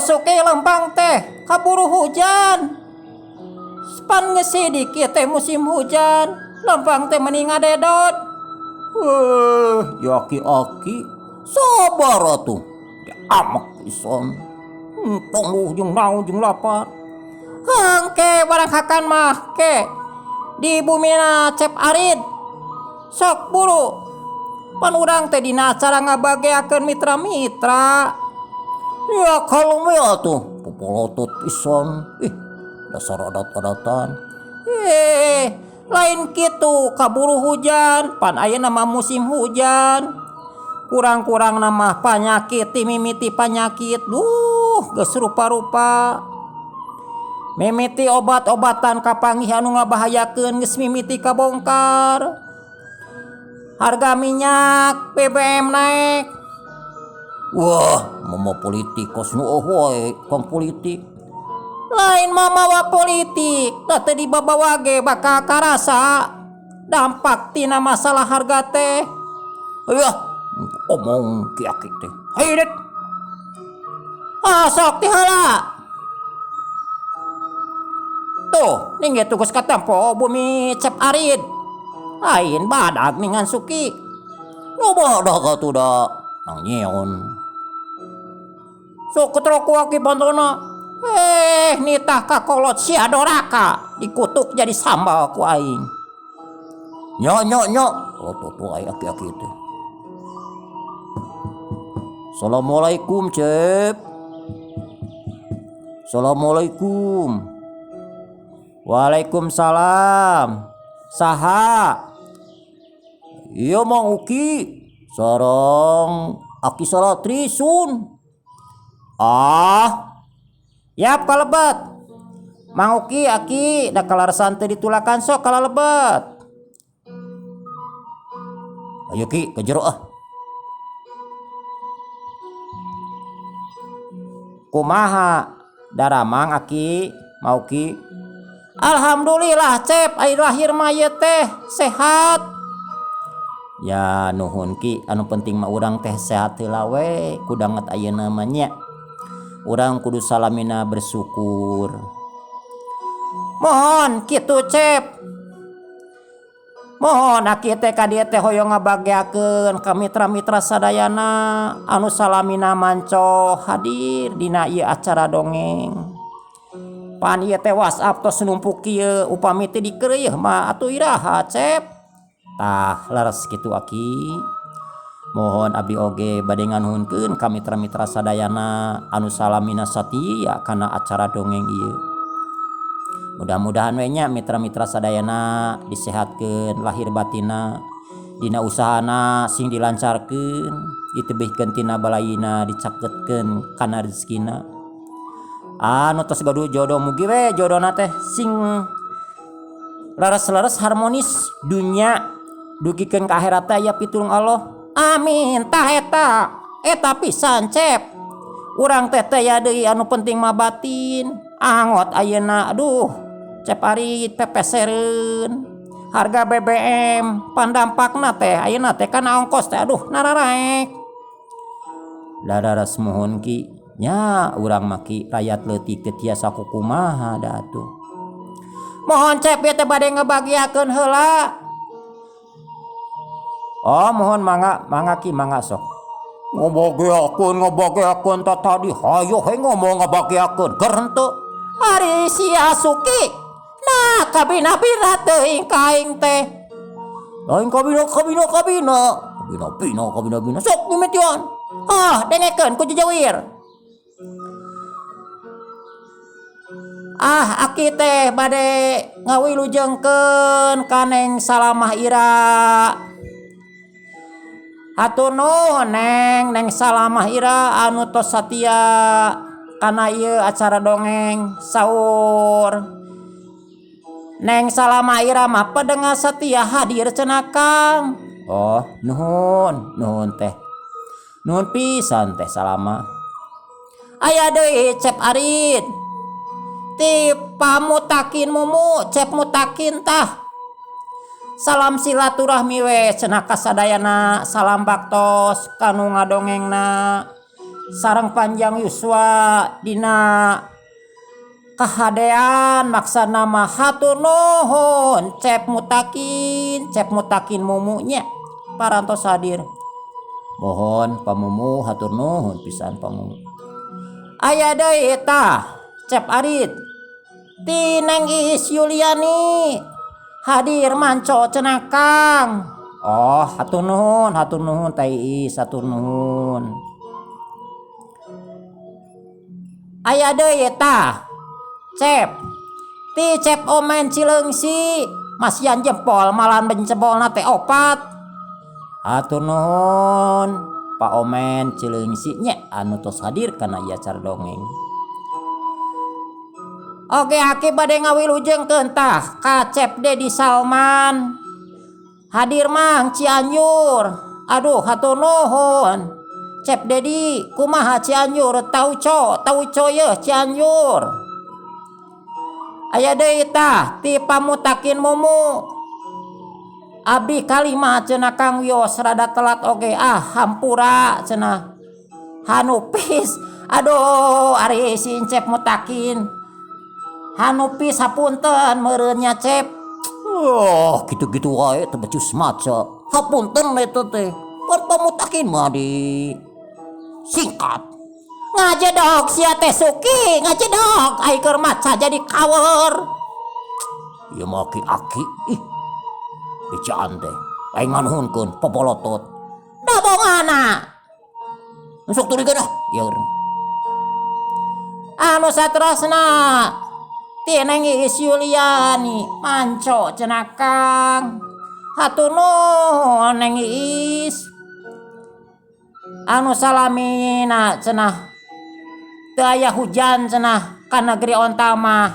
Suki lempang teh kaburu hujan. Pan geus sidik ieu teh musim hujan. Lempang teh meni ngadedot. Eh, ya aki-aki sabar atuh. Diamek pisan. Entong lu jeung naon jeung lapar. Hengke barang hakan mah ke di bumina Cep Arid. Sok buru. Pan urang teh dina acara ngabageakeun mitra-mitra. Ya kalem we atuh, popolotot pisan. Ih, dasar adat-adatan. Eh, lain kitu kaburu hujan, pan ayeuna mah musim hujan. Kurang-kurang nama panyakit ti mimiti panyakit. Duh, geus rupa-rupa. Mimiti obat-obatan kapanggih anu ngabahayakeun geus mimiti kabongkar. Harga minyak BBM naik. Wah, mama politik kos nu wae kang politik. Lain mamawa politik, da teu dibabawa ge bakal karasa dampak tina masalah harga teh. Ayah, omong ki-aki teh. Hayu det. Ah, sok ti heula. Tuh, ning ge tugas katempo bumi Cep Arid. Lain badag ningan Suki. Nu badag atuh da nang nyeon. Sok ketrok ku aki pantona. Eh, nitah kakolot sia doraka dikutuk jadi sambal ku aing. Nyo nyo nyo, lotot wae aki-aki teh. Assalamualaikum, Cep. Assalamualaikum. Waalaikumsalam. Saha? Iya Mang Uki, sareng Aki Salatri Sun. Ah. Yap kalebet. Mang Uki aki da kalarsan teu ditulakan sok kalalebet. Ayo Ki ka jero ah. Kumaha daramang aki Mang Uki? Alhamdulillah Cep, ari lahir mah ieu teh sehat. Ya nuhun Ki, anu penting mah urang teh sehat heula we kudanget ayeuna mah nya. Urang kudu salamina bersyukur. Mohon kitu Cep. Mohon aki teh ka dieu teh hoyong ngabageakeun ka mitra-mitra sadayana anu salamina manco hadir dina ieu acara dongeng. Pan ieu teh WhatsApp tos numpuk kieu upami teu dikeureuh mah atuh iraha Cep. Tah leres kitu aki. Mohon abdi oge bade nganuhunkeun ka mitra-mitra sadayana anu salamina satia kana acara dongeng ieu. Mudah-mudahan we nya mitra-mitra sadayana disehatkeun lahir batinna, dina usahana sing dilancarkeun, ditebihkeun tina balayina, dicaketkeun kana rezekina. Anu tos gaduh jodoh mugi we jodona teh sing leres-leres harmonis dunya dugikeun ka akhirat teh aya pitulung Allah. Amin. Tah eta eta pisan Cep. Urang teh teh ya deui anu penting mah batin. Angot ayeuna aduh Cep Arid pepesereun. Harga BBM pandampakna teh ayeuna teh kana ongkos teh aduh nararaek. Lararas muhun Ki nya urang mah Ki rakyat leutik teu tiasa kukumaha da atuh. Mohon Cep ieu teh bade ngabagiakeun heula. Oh mohon mangga mangga Ki mangga sok. Ngabagiakeun ngabagiakeun ta tadi hayo he ngomong ngabagiakeun ger henteu. Ari sia Suki. Nah kabina-bina teuing ka aing teh. Lain kabina kabina kabina. Kabina bina kabina bina sok mimitian. Oh dengekeun ku jejewir. Ah aki teh bade ngawilujengkeun ka Neng Salamah Ira. Hatur nuhun Neng, Neng Salamah Ira anu tos satia kana ieu acara dongeng saur. Neng Salamah Ira mah pendengar setia hadir cenah Kang. Oh, nuhun, nuhun teh. Nuhun pisan teh Salamah. Aya deui Cep Arid. Ti pamutakin mumu Cep mutakin tah. Salam silaturahmi we cenah kasadayana, salam baktos kanu ngadongengna. Sareng panjang yuswa dina kahadean maksana mah hatur nuhun Cep Mutakin, Cep Mutakin Mumu nya parantos hadir. Mohon Pak Mumu hatur nuhun pisan Pak Mumu. Aya deui tah Cep Arit ti Neng Iis Yuliani hadir manco cenah Kang. Oh hatur nuhun hatur nuhun Teh Iis hatur nuhun. Aya deui tah Cep ti Cep Omen Cileungsi masian jempol malan bencebolna teh opat. Hatur nuhun Pak Omen Cileungsi nya anu tos hadir kana ieu acara dongeng. Oge aki bade ngawilujengkeun tah ka Cep Dedi Salman hadir mang Cianjur. Aduh hatur nuhun Cep Dedi kumaha Cianjur tauco tauco yeuh Cianjur. Aya deui tah ti Pamutakin Mumu abdi kalima cenah Kang Wios rada telat oge ah hampura cenah Hanupis aduh ari si Cep Mutakin Hanupis hapunten meureun nya Cep. Oh kitu-kitu wae teu becus maca hapunten eta teh pan Pamutakin mah di singkat ngajedog sia teh Suki ngajedog ai keur maca jadi kawer ieu mah aki-aki ih bejaan teh aing nganuhunkeun popolotot dabongana sok tuluy ah ieu anu saterasna ti Neng Iis Yuliani manco cenah Kang hatur nuhun Neng Iis anu salamina cenah teu aya hujan cenah ka negeri onta mah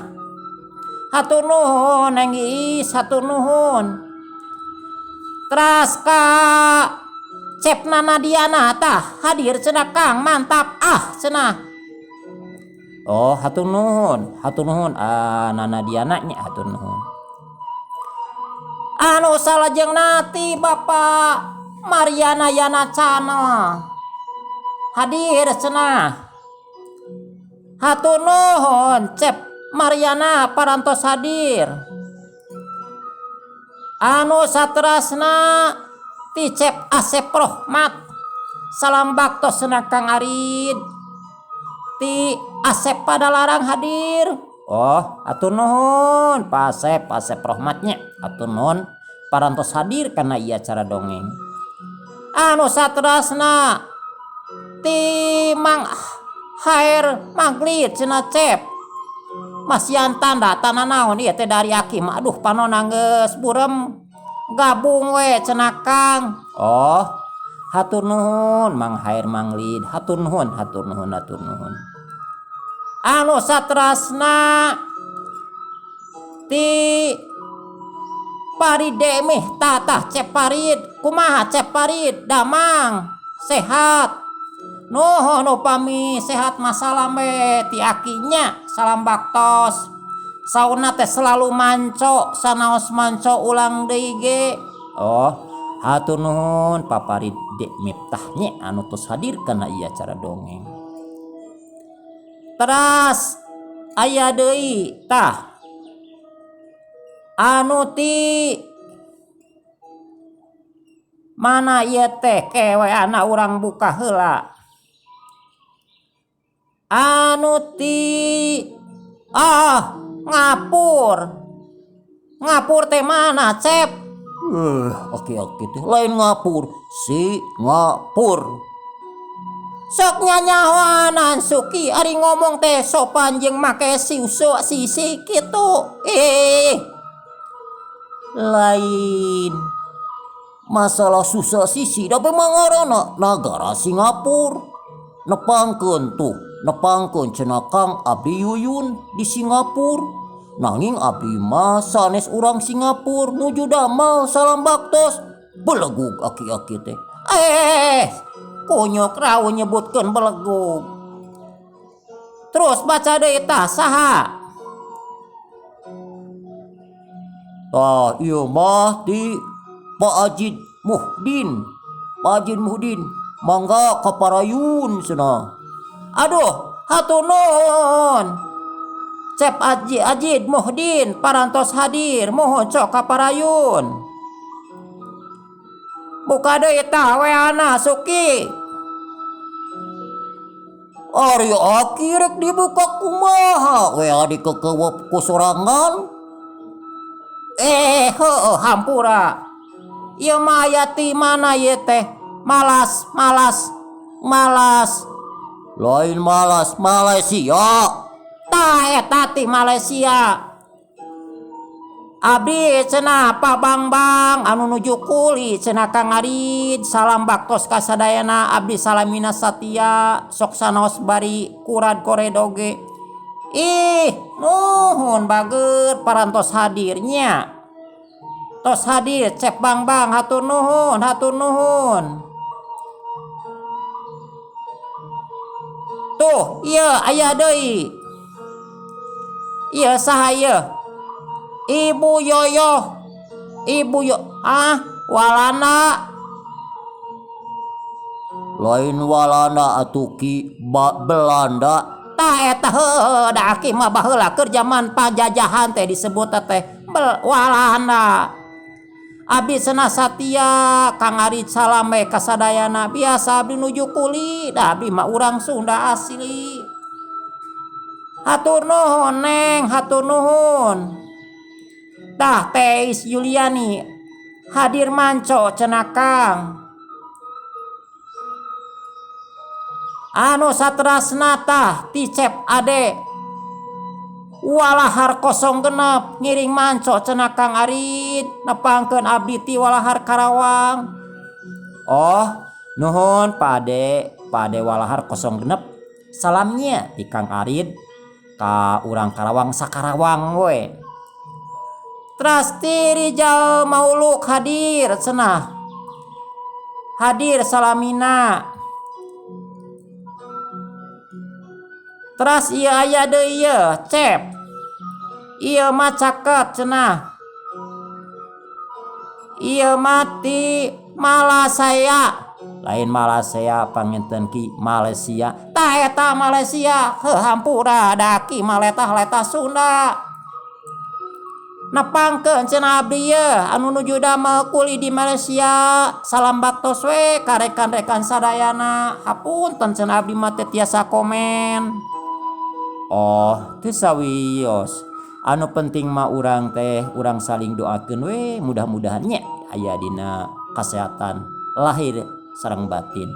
hatur nuhun Neng Iis hatur nuhun teras ka Cep Nana Diana tah hadir cenah Kang mantap ah cenah. Oh hatur nuhun hatur nuhun Nana Diana nya hatur nuhun. Anu salajengna ti Bapak Mariana Yana Channel hadir cenah hatur nuhun Cep Mariana parantos hadir. Anu saterasna ti Cep Asep Rohmat salam baktos cenah Kang Arid ti Asep Padalarang hadir. Oh hatur nuhun Pak Asep, Asep Rohmatnya hatur nuhun parantos hadir kana ieu acara dongeng. Anu saterasna ti Mang Hair Maglit cenah Cep masian tanda tanda naon ieu teh dari aki mah aduh panona geus burem gabung we cenah Kang. Oh hatur nuhun Mang Hair Manglid hatur nuhun hatur nuhun hatur nuhun. Anu saterasna ti Paride mih tatah Cep Parid kumaha Cep Parid damang sehat nuhun upami sehat mah salam we ti akinya salam baktos sauna teh selalu manco sanaos manco ulang deui ge. Oh hatur nuhun Pak Parid Dek Miftahnya anu tos hadir kana ieu acara dongeng. Teras aya deui tah anu ti mana ieu teh kewe anak urang buka heula anu ti ah ngapur ngapur teh mana Cep? Aki-aki teh lain ngapur si ngapur sok nyanyawanan Suki ari ngomong teh sopan jeung make susu sisi kitu lain masalah susah sisi tapi mangarana nagara Singapura nepangkeun tuh nepangkeun cenah Kang abdi Yuyun di Singapura nanging abdi mah sanes urang Singapura nuju damel salam baktos belegug aki-aki teh kunyuk rawu nyebutkeun belegug terus baca deui tah saha. Tah ieu mah ti Pak Ajid Muhdin Pak Ajid Muhdin mangga ka parayun cenah. Aduh, hatur nuhun. Cep Aji Ajid Muhdin parantos hadir muhun cok kaparayun. Buka deui tah weana Suki. Ari aki rek dibuka kumaha wea dikekewep ku sorangan. Eh heueuh hampura. Ieu mah aya ti mana ieu teh? Malas, malas, malas. Lain malas, Malaysia. Tah eta ti Malaysia. Abdi cenah Pak Bangbang anu nuju kuli cenah Kang Arid salam baktos ka sadayana abdi salamina satia sok sanaos bari kurad kored oge. Ih, nuhun bager parantos hadir nya. Tos hadir Cep Bangbang hatur nuhun, hatur nuhun. Tuh, ieu aya deui. Ieu saha ieu? Ibu Yoyo. Ibu Yo ah, Walanda. Lain Walanda atuh Ki, ba Belanda. Tah eta heueuh da aki mah baheula keur jaman pajajahan teh disebut teh Bel Walanda. Abdi cenah satia Kang Arid salam we ka sadayana biasa abdi nuju kuli da abdi mah urang Sunda asli. Hatur nuhun Neng, hatur nuhun. Tah Teis Yuliani hadir manco cenah Kang. Anu saterasna tah ti Cep Ade Walahar kosong genep ngiring manco cenah Kang Arid nepangkeun abdi ti Walahar Karawang. Oh, nuhun Pak Ade, Pak Ade Walahar kosong genep. Salamnya ti Kang Arid ka urang Karawang sakarawang we. Trasti Rijal Mauluk hadir cenah. Hadir salamina. Teras ieu aya deui ieu, Cep. Ieu mah caket cenah. Ieu mah ti Malaysia. Lain Malaysia panginten Ki, Malaysia. Tah eta Malaysia, heuh hampura da ki mah letah-letah Sunda. Nepangkeun cenah abdi ieu anu nuju damel kuli di Malaysia. Salam baktos we ka rekan-rekan sadayana. Hapunten cenah abdi mah teu tiasa komen. Oh, teu sawios. Anu penting mah urang teh urang saling doakeun we mudah-mudahan nya aya dina kasehatan lahir sareng batin.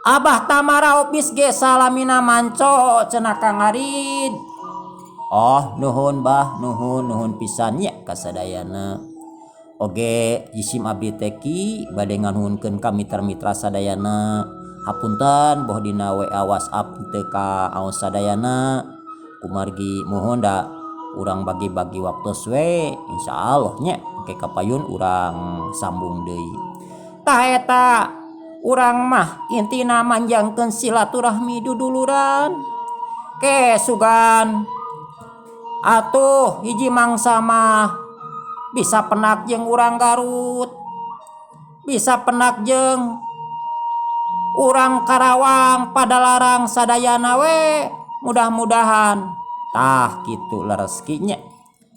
Abah Tamara Opis ge salamina manco cenah Kang Arid. Oh, nuhun bah, nuhun nuhun pisan nya kasadayana. Oge jisim abdi teh ki bade nganuhunkeun ka mitra-mitra sadayana. Hapunten boh dina WA WhatsApp teu ka aos sadayana. Kumargi muhun da urang bagi-bagi waktos we insyaallah nya engke kapayun urang sambung deui. Tah eta urang mah intina manjangkeun silaturahmi duduluran. Ke sugan atuh hiji mangsa mah bisa penak jeung urang Garut, bisa penak jeung urang Karawang, Padalarang sadayana we mudah-mudahan tah kitu lereskinya.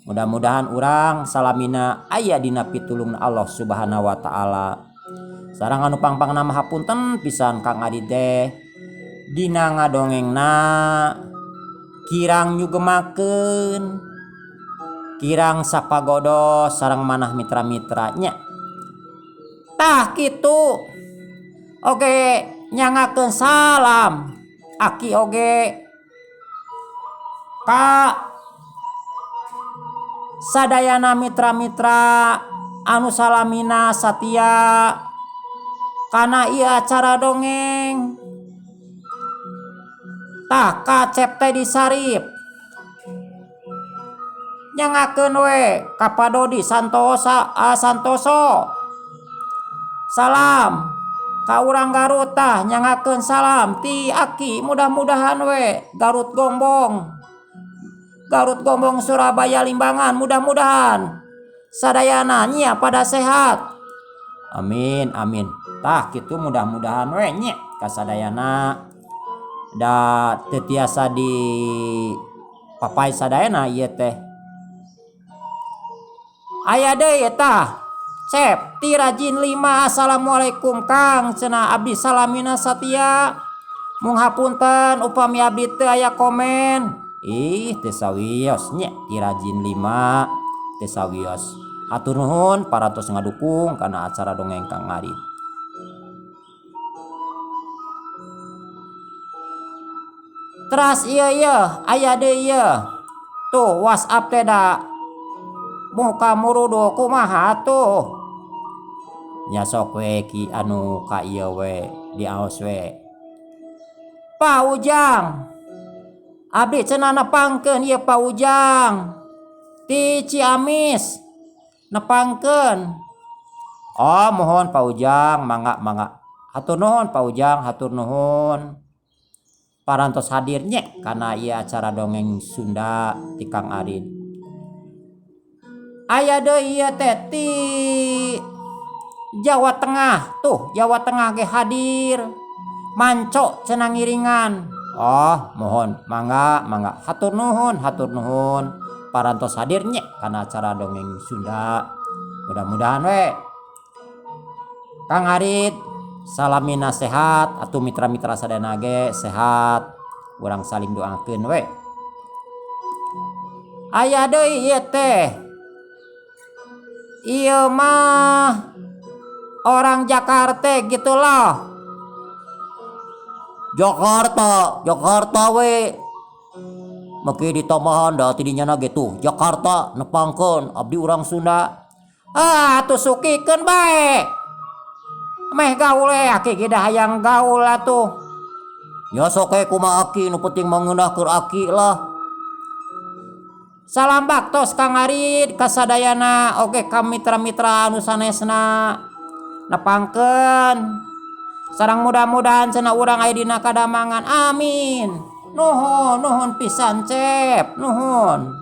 Mudah-mudahan urang salamina aya dina pitulungna Allah Subhanahu wa taala. Sareng anu pangpangna mah hapunten pisan Kang Adi teh dina ngadongengna kirang nyugemakeun, kirang sapagodos sareng manah mitra-mitranya. Tah kitu oge nyangakeun salam aki oge ka sadayana mitra-mitra anu salamina satia kana ieu acara dongeng. Tah kacep teh disarip nyangakeun we ka Pak Dodi Santosa, Santoso. Salam ka urang Garut tah nyangakeun salam ti aki mudah-mudahan we Garut Gombong. Garut Gombong Surabaya Limbangan mudah-mudahan sadayana nya pada sehat. Amin amin. Tah kitu mudah-mudahan we nya. Kasadayana da teu tiasa di papay sadayana ieu teh. Aya deui tah Cep ti Rajin 5 Assalamualaikum Kang cenah abdi salamina satia mung hapunten upami abdi teu aya komen. Ih teu sawios nya ti Rajin 5 teu sawios. Hatur nuhun parantos ngadukung kana acara dongeng Kang Arid. Teras ieu ieu aya deui ieu. Tuh WhatsApp teh da muka murudu kumaha tuh. Nya sok we ki anu ka ieu we diaos we. Pak Ujang. Abdi cenah nepangkeun ieu Pak Ujang. Ti Ciamis nepangkeun. Oh mohon Pak Ujang mangga mangga. Hatur nuhun Pak Ujang hatur nuhun. Parantos hadir nya kana ieu acara dongeng Sunda ti Kang Arid. Aya deui ieu teh ti Jawa Tengah tuh Jawa Tengah ge hadir. Manco cenah ngiringan. Oh mohon mangga mangga hatur nuhun hatur nuhun. Parantos hadir nya kana acara dongeng Sunda. Mudah-mudahan we Kang Arid salamina sehat atuh mitra-mitra sadayana ge sehat. Urang saling doakeun we. Aya deui ieu teh. Ieu mah orang Jakarta gitu loh. Jakarta, Jakarta we. Meki ditambahan da ti dinya ge tuh Jakarta nepangkeun abdi urang Sunda. Ah atuh sukikeun bae. Meh gaul we aki ge da hayang gaul atuh. Nya sok we kumaha aki nu penting mah ngeunah keur aki lah. Salam baktos Kang Arid kasadayana oge ka mitra-mitra anu sanesna. Nepangkeun sareng mudah-mudahan cenah urang aya dina kadamangan. Amin. Nuhun nuhun pisan Cep, nuhun.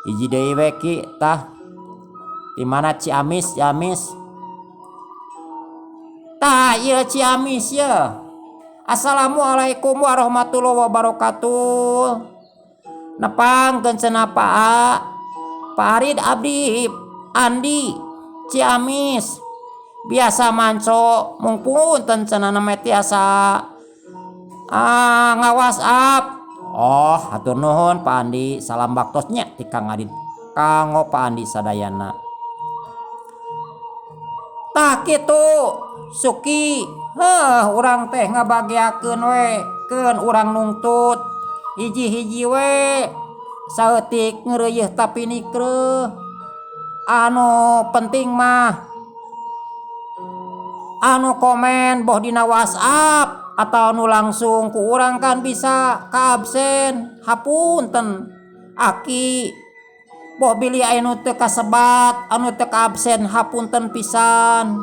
Hiji deui we ki tah. Di mana Ciamis, Ciamis? Tah ieu Ciamis ye. Assalamualaikum warahmatullahi wabarakatuh. Nepangkeun cenah Pak Pak Arid abdi Andi Ciamis. Biasa manco mung punten cenah name tiasa nga-WhatsApp. Oh hatur nuhun Pak Andi, salam baktos nya ti Kang Arid kanggo Pak Andi sadayana. Tah kitu Suki, heuh urang teh ngabageakeun we keun urang nungtut hiji-hiji we saeutik ngeureuyeuh tapi nikreuh. Anu penting mah anu komen boh dina WhatsApp atau anu langsung ku urang kan bisa ka absen. Hapunten aki boh bilih aya nu teu kasebat anu teu ka absen hapunten pisan.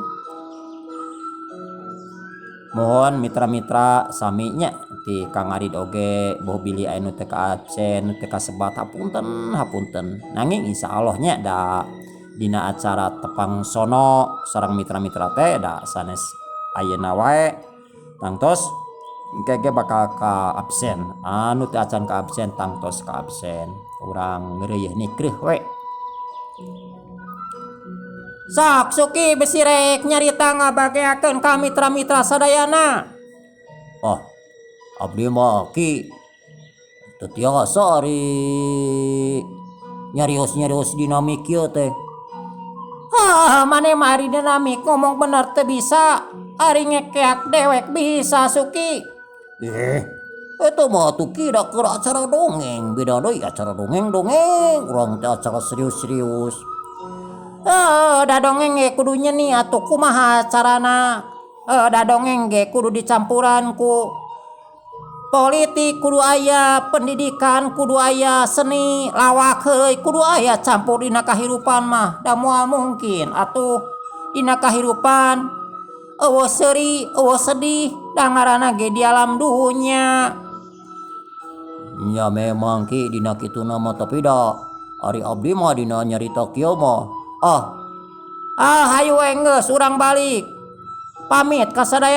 Mohon mitra-mitra sami nya ti Kang Arid oge boh bilih aya nu teu ka absen nu teu kasebat hapunten hapunten. Nanging insyaallah nya da dina acara tepang sono sareng mitra-mitra teh da sanes ayeuna wae tangtos engke ge bakal ka absen. Anu teu acan ka absen tangtos ka absen. Urang ngeureuyeuh nikreuh we. Sok Suki besi rek nyarita ngabageakeun ka mitra-mitra sadayana. Oh, abdi mah ki teu tiasa ari nyarios-nyarios dinamik ieu teh. Hah, maneh mah ari dinamik ngomong bener teu bisa, ari ngekeak dewek bisa Suki. Eta mah atuh ki da keur acara dongeng, beda deui acara dongeng-dongeng, urang teh acara serius-serius. Da dongeng ge kudu nyeni atuh kumaha carana. Da dongeng ge kudu dicampuran ku politik kudu aya, pendidikan kudu aya, seni, lawak heuy kudu aya campur dina kahirupan mah. Da moal mungkin atuh dina kahirupan eueuh seuri, eueuh sedih, da ngaranna ge di alam dunya. Nya memang ki dina kituna mah tapi da ari abdi mah dina nyarita kieu mah. Ah. Ah hayu we geus urang balik. Pamit ka sadaya.